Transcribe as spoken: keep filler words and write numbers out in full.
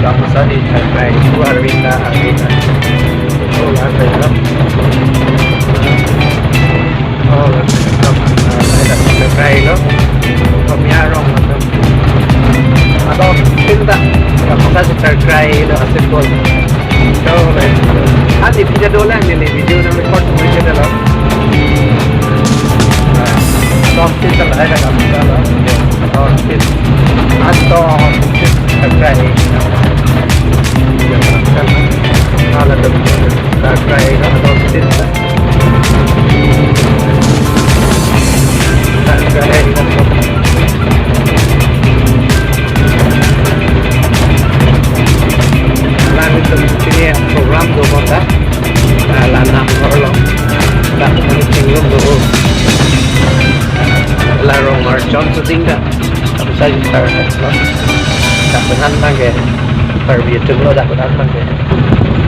Masa di Chakrai, itu Arvinda, Arvinda. Oh, la, la, la. Oh, la, la, la. Ah, la, la, la, lo. Kami arong, la, la. Atau, pinta. Masa di Chakrai, lo, asik, bol. So, la. Ah, di video dola, neli video na record, video dola. Atau, pinta, la, la, la, la. Atau, pinta. Atau, pinta, Chakrai. Program do kota, la nam orlo, la meeting room do, la rong arjon shooting ta. Sa tar lo. Dak penang bang ke. Karbi atum lo dak penang bang ke.